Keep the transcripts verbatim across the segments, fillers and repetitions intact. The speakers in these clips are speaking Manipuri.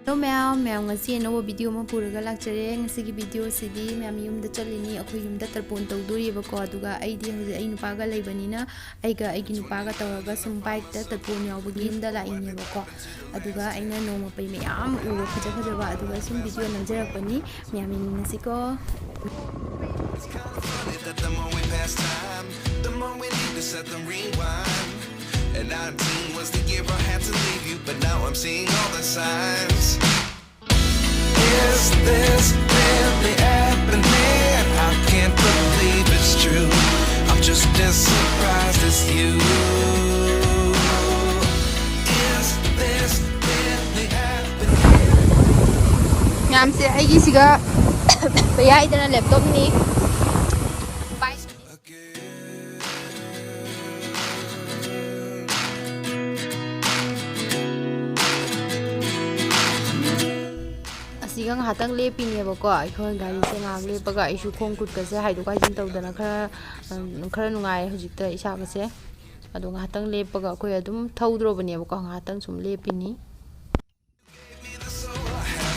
Hello ꯃꯌꯥꯝ, ꯃꯌꯥꯝ ꯉꯁꯤ ꯑꯅꯧꯕ video ꯑꯃ ꯄꯨꯔꯒ ꯂꯥꯛꯆꯔꯦ꯫ ꯉꯁꯤꯒꯤ video ꯁꯤꯗꯤ ꯃꯌꯥꯝ ꯌꯨꯝꯗ ꯆꯠꯂꯤꯅꯤ, ꯑꯩꯈꯣꯏ ꯌꯨꯝꯗ ꯇꯔꯄꯣꯟ ꯇꯧꯗꯣꯔꯤꯕꯀꯣ꯫ ꯑꯗꯨꯒ ꯑꯩꯗꯤ ꯍꯧꯖꯤꯛ ꯑꯩ ꯅꯨꯄꯥꯒ ꯂꯩꯕꯅꯤꯅ ꯑꯩꯒ ꯑꯩꯒꯤ ꯅꯨꯄꯥꯒ ꯇꯧꯔꯒ ꯁꯨꯝ bike ꯇ ꯇꯔꯄꯣꯟ ꯌꯥꯎꯕꯒꯤ ꯌꯨꯝꯗ ꯂꯥꯛꯏꯅꯦꯕꯀꯣ꯫ ꯑꯗꯨꯒ ꯑꯩꯅ ꯅꯣꯡꯃ ꯄꯩ ꯃꯌꯥꯝ ꯎꯕ ꯐꯖ ꯐꯖꯕ, ꯑꯗꯨꯒ ꯁꯨꯝ video ꯅꯝꯖꯔꯛꯄꯅꯤ꯫ ꯃꯌꯥꯝ ꯌꯦꯡꯃꯤꯟꯅꯁꯤꯀꯣ꯫ It's kinda funny that the more we pass time, the more we need to set the rewind. And nineteen was the year I had to leave you, but now I'm seeing all the signs. Is this really happening? I can't believe it's true. I'm just as surprised as you. Is this really happening? ꯃꯌꯥꯝꯁꯦ ꯑꯩꯒꯤꯁꯤꯒ ꯄꯩꯌꯥꯏꯗꯅ laptop ꯅꯤ꯫ ꯑꯁꯤꯒ ꯉꯥꯏꯍꯥꯛꯇꯪ ꯂꯦꯞꯄꯤꯅꯦꯕꯀꯣ꯫ ꯑꯩꯈꯣꯏ ꯒꯥꯔꯤꯁꯦ ꯉꯥꯏꯍꯥꯛ ꯂꯦꯞꯄꯒ ꯑꯩꯁꯨ ꯈꯣꯡ ꯈꯨꯠꯀꯁꯦ ꯍꯥꯏꯗꯣꯛ ꯍꯥꯏꯖꯤꯟ ꯇꯧꯗꯅ ꯈꯔ, ꯎꯝ, ꯈꯔ ꯅꯨꯡꯉꯥꯏꯔꯦ ꯍꯧꯖꯤꯛꯇ ꯏꯁꯥꯒꯁꯦ꯫ ꯑꯗꯣ ꯉꯥꯏꯍꯥꯛꯇꯪ ꯂꯦꯞꯄꯒ ꯑꯩꯈꯣꯏ ꯑꯗꯨꯝ ꯊꯧꯗ꯭ꯔꯣꯕꯅꯦꯕꯀꯣ, ꯉꯥꯏꯍꯥꯛꯇꯪ ꯁꯨꯝ ꯂꯦꯞꯄꯤꯅꯤ꯫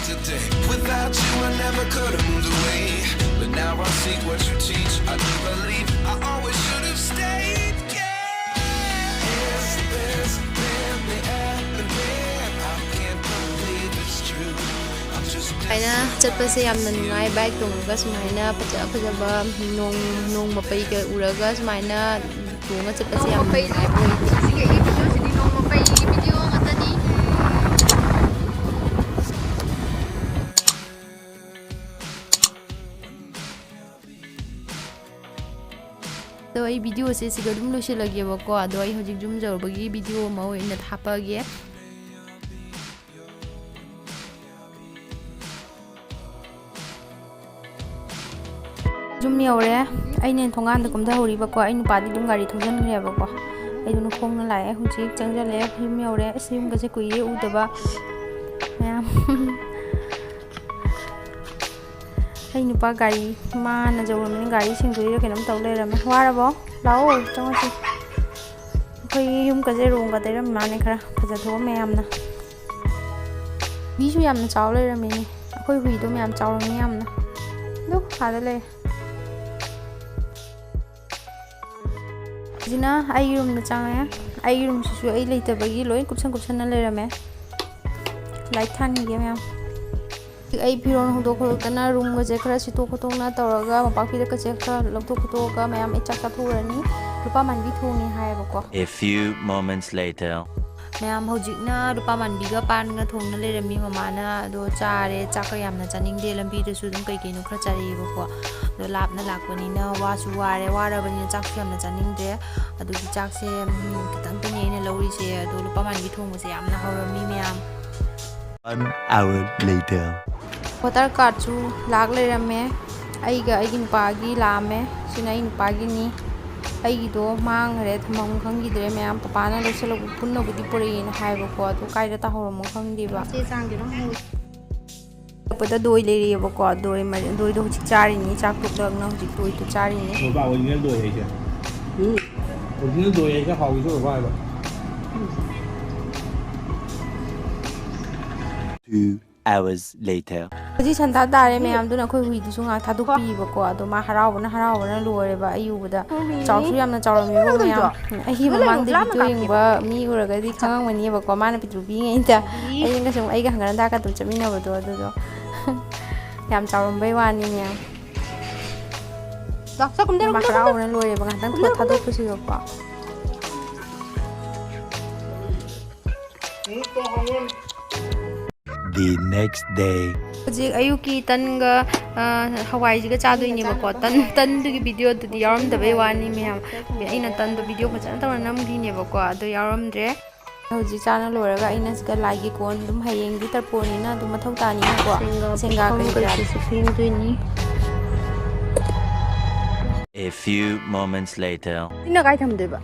Today. Without you, I never could have moved away. But now I see what you teach. I do believe I always should have stayed. Yeah. Is this really happening? I can't believe it's true. I'm just ꯍꯥꯏꯅ ꯆꯠꯄꯁꯦ ꯌꯥꯝꯅ ꯅꯨꯡꯉꯥꯏ꯫ Bike ꯇꯣꯡꯉꯒ ꯁꯨꯃꯥꯏꯅ ꯐꯖ ꯐꯖꯕ ꯅꯣꯡ, ꯅꯣꯡ ꯃꯄꯩꯒ ꯎꯔꯒ ꯁꯨꯃꯥꯏꯅ ꯇꯣꯡꯉ ꯆꯠꯄꯁꯦ ꯌꯥꯝ ꯅꯨꯡꯉꯥꯏꯕ ꯑꯣꯏ꯫ ꯁꯤꯒꯤ ꯑꯩꯒꯤ video ꯁꯤꯗꯤ ꯅꯣꯡꯃ ꯄꯩꯒꯤ video ꯉꯥꯛꯇꯅꯤ꯫ ꯑꯗꯣ ꯑꯩ video ꯁꯦ ꯁꯤꯒ ꯑꯗꯨꯝ ꯂꯣꯏꯁꯤꯜꯂꯒꯦꯕꯀꯣ꯫ ꯑꯗꯣ ꯑꯩ ꯍꯧꯖꯤꯛ ꯌꯨꯝ ꯌꯧꯔꯕꯒꯤ video ꯑꯃ ꯑꯣꯏꯅ ꯍꯥꯞꯄꯛꯑꯒꯦ꯫ ꯌꯨꯝ ꯌꯧꯔꯦ꯫ ꯑꯩꯅ ꯊꯣꯡꯒꯥꯟꯗ ꯀꯨꯝꯊꯍꯧꯔꯤꯕꯀꯣ꯫ ꯑꯩ ꯅꯨꯄꯥꯗꯤ ꯑꯗꯨꯝ ꯒꯥꯔꯤ ꯊꯧꯖꯤꯟꯈ꯭ꯔꯦꯕꯀꯣ꯫ ꯑꯩ ꯑꯗꯨꯝ ꯈꯣꯡꯅ ꯂꯥꯛꯑꯦ꯫ ꯍꯧꯖꯤꯛ ꯆꯪꯁꯤꯜꯂꯛꯑꯦ꯫ ꯌꯨꯝ ꯌꯧꯔꯦ꯫ ꯑꯁ, ꯌꯨꯝꯒꯁꯦ ꯀꯨꯏꯔꯦ ꯎꯗꯕ ꯃꯌꯥꯝ꯫ ꯑꯩ ꯅꯨꯄꯥ ꯒꯥꯔꯤ ꯃꯥꯅ ꯌꯧꯔꯝꯃꯤꯅ ꯒꯥꯔꯤ ꯁꯦꯡꯗꯣꯛꯏꯔ ꯀꯩꯅꯣꯝ ꯇꯧ ꯂꯩꯔꯝꯃꯦ꯫ ꯋꯥꯔꯕꯣ? ꯂꯥꯛꯑꯣ, ꯆꯪꯉꯁꯤ꯫ ꯑꯩꯈꯣꯏꯒꯤ ꯌꯨꯝꯒꯁꯦ ꯔꯣꯡꯒ ꯇꯩꯔꯝꯃꯤ ꯃꯥꯅꯦ, ꯈꯔ ꯐꯖꯊꯣꯛꯑꯝꯃꯦ ꯌꯥꯝꯅ꯫ ꯍꯨꯏꯁꯨ ꯌꯥꯝꯅ ꯆꯥꯎ ꯂꯩꯔꯝꯃꯤꯅꯦ꯫ ꯑꯩꯈꯣꯏ ꯍꯨꯏꯗꯣ ꯃꯌꯥꯝ ꯆꯥꯎꯔꯝꯃꯤ ꯌꯥꯝꯅ꯫ ꯑꯗꯨ ꯑꯥꯗ ꯂꯩꯔꯦ꯫ ꯍꯧꯖꯤꯛꯅ ꯑꯩꯒꯤ ꯔꯨꯝꯗ ꯆꯪꯉꯦ꯫ ꯑꯩꯒꯤ ꯔꯨꯝꯁꯤꯁꯨ ꯑꯩ ꯂꯩꯇꯕꯒꯤ ꯂꯣꯏ ꯀꯨꯞꯁꯟ ꯀꯨꯞꯁꯟꯅ ꯂꯩꯔꯝꯃꯦ꯫ ꯂꯥꯏꯠ ꯊꯥꯟꯈꯤꯒꯦ ꯃꯌꯥꯝ꯫ ꯑꯩ ꯐꯤꯔꯣꯜ ꯍꯧꯗꯣꯛ ꯈꯣꯠꯇꯣꯛꯇꯅ, ꯔꯨꯝꯒꯁꯦ ꯈꯔ ꯁꯤꯠꯇꯣꯛ ꯈꯣꯠꯇꯣꯛꯅ ꯇꯧꯔꯒ, ꯃꯣꯝꯄꯥꯛ ꯐꯤꯗꯛꯀꯁꯦ ꯈꯔ ꯂꯧꯊꯣꯛ ꯈꯣꯠꯇꯣꯛꯑꯒ ꯃꯌꯥꯝ ꯑꯩ ꯆꯥꯛ ꯆꯥꯊꯣꯛꯎꯔꯅꯤ꯫ ꯂꯨꯄꯥ ꯃꯥꯟꯕꯤ ꯊꯣꯡꯉꯤ ꯍꯥꯏꯌꯦꯕꯀꯣ꯫ A few moments later. ꯃꯌꯥꯝ ꯍꯧꯖꯤꯛꯅ ꯂꯨꯄꯥ ꯃꯥꯟꯕꯤꯒ ꯄꯥꯟꯒ ꯊꯣꯡꯅ ꯂꯩꯔꯝꯃꯤ ꯃꯃꯥꯅ꯫ ꯑꯗꯣ ꯆꯥꯔꯦ꯫ ꯆꯥꯛꯀ ꯌꯥꯝꯅ ꯆꯥꯅꯤꯡꯗꯦ꯫ ꯂꯝꯕꯤꯗꯁꯨ ꯑꯗꯨꯝ ꯀꯩ ꯀꯩꯅꯣ ꯈꯔ ꯆꯥꯔꯛꯑꯦꯕꯀꯣ꯫ ꯑꯗꯣ ꯂꯥꯞꯅ ꯂꯥꯛꯄꯅꯤꯅ ꯋꯥꯁꯨ ꯋꯥꯔꯦ꯫ ꯋꯥꯔꯕꯅꯤꯅ ꯆꯥꯛꯁꯨ ꯌꯥꯝꯅ ꯆꯥꯅꯤꯡꯗ꯭ꯔꯦ꯫ ꯑꯗꯨꯒꯤ ꯆꯥꯛꯁꯦ, ꯎꯝ, ꯈꯤꯇꯪꯇꯅꯦ ꯑꯩꯅ ꯂꯧꯔꯤꯁꯦ꯫ ꯑꯗꯣ ꯂꯨꯄꯥ ꯃꯥꯟꯕꯤ ꯊꯣꯡꯕꯁꯦ ꯌꯥꯝꯅ ꯍꯥꯎꯔꯝꯃꯤ ꯃꯌꯥꯝ꯫ One hour later. ꯚꯣꯇꯔ ꯀꯥꯔꯠꯁꯨ ꯂꯥꯛ ꯂꯩꯔꯝꯃꯦ꯫ ꯑꯩꯒ ꯑꯩꯒꯤ ꯅꯨꯄꯥꯒꯤ ꯂꯥꯛꯑꯝꯃꯦ꯫ ꯁꯤꯅ ꯑꯩ ꯅꯨꯄꯥꯒꯤꯅꯤ꯫ ꯑꯩꯒꯤꯗꯣ ꯃꯥꯡꯈ꯭ꯔꯦ, ꯊꯝꯐꯝ ꯈꯪꯈꯤꯗ꯭ꯔꯦ ꯃꯌꯥꯝ꯫ ꯄꯄꯥꯅ ꯂꯧꯁꯤꯜꯂꯛꯄ ꯄꯨꯟꯅꯕꯨꯗꯤ ꯄꯨꯔꯛꯑꯦꯅ ꯍꯥꯏꯕꯀꯣ, ꯑꯗꯣ ꯀꯥꯏꯗ ꯇꯥꯍꯧꯔꯝꯃꯣ ꯈꯪꯗꯦꯕ꯫ ꯆꯦ ꯆꯥꯡꯗꯤ ꯑꯗꯨꯝ ꯍꯪꯉꯨ꯫ ꯍꯜꯂꯛꯄꯗ ꯗꯣꯏ ꯂꯩꯔꯛꯑꯦꯕꯀꯣ꯫ ꯗꯣꯏ ꯃꯔꯤ-, ꯗꯣꯏꯗꯣ ꯍꯧꯖꯤꯛ ꯆꯥꯔꯤꯅꯤ꯫ ꯆꯥꯛ ꯇꯣꯛꯂꯒꯅ ꯍꯧꯖꯤꯛ ꯗꯣꯏꯗꯣ ꯆꯥꯔꯤꯅꯤ꯫ ꯅꯨꯄꯥ ꯑꯣꯔꯤꯖꯤꯅꯦꯜ ꯗꯣꯏ ꯍꯥꯏꯁꯦ꯫ ꯎꯝ꯫ ꯑꯣꯔꯤꯖꯤꯅꯦꯜ ꯗꯣꯏ ꯍꯥꯏꯁꯦ ꯍꯥꯎꯏꯁꯨ ꯍꯥꯎꯕ ꯍꯥꯏꯕ꯫ Two hours later. ꯍꯧꯖꯤꯛ ꯁꯟꯗꯥ ꯇꯥꯔꯦ ꯃꯌꯥꯝꯗꯨꯅ ꯑꯩꯈꯣꯏ ꯍꯨꯏꯗꯨꯁꯨ ꯉꯥꯏꯍꯥꯛ ꯊꯥꯗꯣꯛꯄꯤꯕꯀꯣ꯫ ꯑꯗꯣ ꯃꯥ ꯍꯔꯥꯎꯕꯅ, ꯍꯔꯥꯎꯕꯅ ꯂꯣꯏꯔꯦꯕ꯫ ꯑꯩ ꯎꯕꯗ ꯆꯥꯎꯁꯨ ꯌꯥꯝꯅ ꯆꯥꯎꯔꯝꯃꯦꯕ ꯃꯌꯥꯝ꯫ ꯑꯩꯒꯤ ꯃꯃꯥꯡꯗ ꯚꯤꯗꯤꯑꯣ ꯌꯦꯡꯕ ꯃꯤ ꯎꯔꯒꯗꯤ ꯈꯪꯉꯝꯒꯅꯦꯕꯀꯣ꯫ ꯃꯥꯅ ꯄꯤꯛꯇ꯭ꯔꯨ ꯄꯤꯛꯏꯉꯩꯗ ꯑꯩꯅ ꯁꯨꯝ ꯑꯩꯒ ꯍꯪꯒꯠ ꯍꯟꯗꯥꯒ ꯑꯗꯨꯝ ꯆꯠꯃꯤꯟꯅꯕꯗꯣ, ꯑꯗꯨꯗꯣ ꯌꯥꯝ ꯆꯥꯎꯔꯝꯕꯩ ꯋꯥꯅꯤ ꯃꯌꯥꯝ꯫ ꯃꯥ ꯍꯔꯥꯎꯕꯅ ꯂꯣꯏꯔꯦꯕ꯫ ꯉꯥꯏꯍꯥꯛꯇꯪ ꯊꯣꯛ ꯊꯥꯗꯣꯛꯄꯁꯤꯒꯀꯣ꯫ The next day. ꯍꯧꯖꯤꯛ ꯑꯌꯨꯛꯀꯤ ꯇꯟꯒ, ꯑ, ꯍꯋꯥꯏꯁꯤꯒ ꯆꯥꯗꯣꯏꯅꯦꯕꯀꯣ꯫ ꯇꯟ, ꯇꯟꯗꯨꯒꯤ ꯚꯤꯗꯤꯑꯣꯗꯨꯗꯤ ꯌꯥꯎꯔꯝꯗꯕꯩ ꯋꯥꯅꯤ ꯃꯌꯥꯝ꯫ ꯑꯩꯅ ꯇꯟꯗꯣ ꯚꯤꯗꯤꯑꯣ ꯐꯖꯅ ꯇꯧꯔ ꯅꯝꯈꯤꯅꯦꯕꯀꯣ, ꯑꯗꯣ ꯌꯥꯎꯔꯝꯗ꯭ꯔꯦ꯫ ꯍꯧꯖꯤꯛ ꯆꯥꯅ ꯂꯣꯏꯔꯒ ꯑꯩꯅ ꯁꯤꯗ ꯂꯥꯏꯒꯤ ꯀꯣꯟ ꯑꯗꯨꯝ, ꯍꯌꯦꯡꯗꯤ ꯇꯔꯄꯣꯟꯅꯤꯅ ꯑꯗꯨꯝ ꯃꯊꯧ ꯇꯥꯅꯤꯅꯀꯣ꯫ ꯁꯦꯡꯒꯥ ꯁꯦꯡꯒꯥ ꯄꯨꯈꯝ ꯀꯔꯤ ꯀꯔꯥ꯫ ꯀꯩꯀꯩꯁꯨ ꯐꯦꯡꯗꯣꯏꯅꯤ꯫ A few moments later. ꯁꯤꯅ ꯀꯥꯏ ꯊꯝꯗꯣꯏꯕ?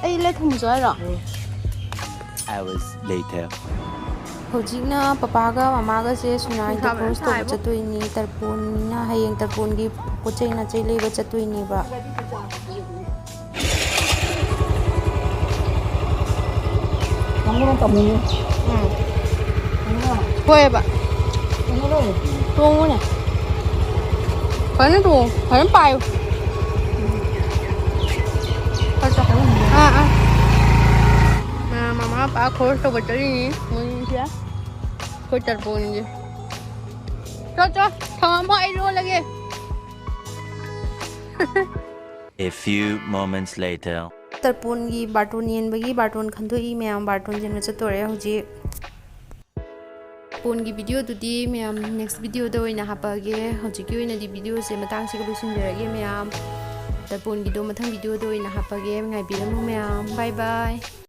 ꯑꯩ ꯂꯩ ꯊꯝꯃꯨꯁꯨ ꯍꯥꯏꯔꯣ? Hours later. ꯍꯧꯖꯤꯛꯅ ꯄꯄꯥꯒ ꯃꯃꯥꯒꯁꯦ ꯁꯨꯅꯥꯏꯗ ꯅꯨꯡꯁꯥ ꯐꯖꯅ ꯈꯣꯔꯁ ꯇꯧꯕ ꯁꯥꯏꯕꯣ꯫ ꯆꯠꯇꯣꯏꯅꯤ꯫ ꯇꯔꯄꯣꯟꯅ ꯍꯌꯦꯡ ꯇꯔꯄꯣꯟꯒꯤ ꯄꯣꯠ ꯆꯩ ꯅꯥꯆꯩ ꯂꯩꯕ ꯆꯠꯇꯣꯏꯅꯦꯕ꯫ ꯎꯝ꯫ ꯍꯣꯏꯕ꯫ ꯇꯣꯡꯉꯨꯅꯦ꯫ ꯐꯖꯅ ꯇꯣꯡꯉꯨ꯫ ꯐꯖꯅ ꯄꯥꯏꯌꯨ꯫ ꯑꯥ, ꯑꯥ꯫ ꯑꯥ, ꯃꯃꯥ ꯃꯄꯥ ꯈꯣꯔꯁ ꯇꯧꯕ ꯆꯠꯂꯤꯅꯤ ꯃꯣꯏꯅꯤꯁꯦ꯫ ꯑꯩꯈꯣꯏ ꯇꯔꯄꯣꯟꯒꯤ꯫ ꯆꯣ, ꯆꯣ, ꯊꯝꯃꯝꯃꯣ, ꯑꯩ ꯂꯣꯜꯂꯒꯦ꯫ A few moments later. ꯇꯔꯄꯣꯟꯒꯤ ꯕꯥꯔꯇꯣꯟ ꯌꯦꯟꯕꯒꯤ ꯕꯥꯔꯇꯣꯟ ꯈꯟꯗꯣꯛꯏ ꯃꯌꯥꯝ, ꯕꯥꯔꯇꯣꯟ ꯌꯦꯟꯕ ꯆꯠꯇꯣꯔꯦ ꯍꯧꯖꯤꯛ꯫ ꯇꯔꯄꯣꯟꯒꯤ ꯚꯤꯗꯤꯑꯣꯗꯨꯗꯤ ꯃꯌꯥꯝ next ꯚꯤꯗꯤꯑꯣꯗ ꯑꯣꯏꯅ ꯍꯥꯞꯄꯛꯑꯒꯦ꯫ ꯍꯧꯖꯤꯛꯀꯤ ꯑꯣꯏꯅꯗꯤ ꯚꯤꯗꯤꯑꯣꯁꯦ ꯃꯇꯥꯡꯁꯤꯒ ꯂꯣꯏꯁꯤꯟꯖꯔꯒꯦ ꯃꯌꯥꯝ꯫ ꯇꯔꯄꯣꯟꯒꯤꯗꯣ ꯃꯊꯪ ꯚꯤꯗꯤꯑꯣꯗ ꯑꯣꯏꯅ ꯍꯥꯞꯄꯒꯦ, ꯉꯥꯏꯕꯤꯔꯝꯃꯨ ꯃꯌꯥꯝ꯫ Bye bye꯫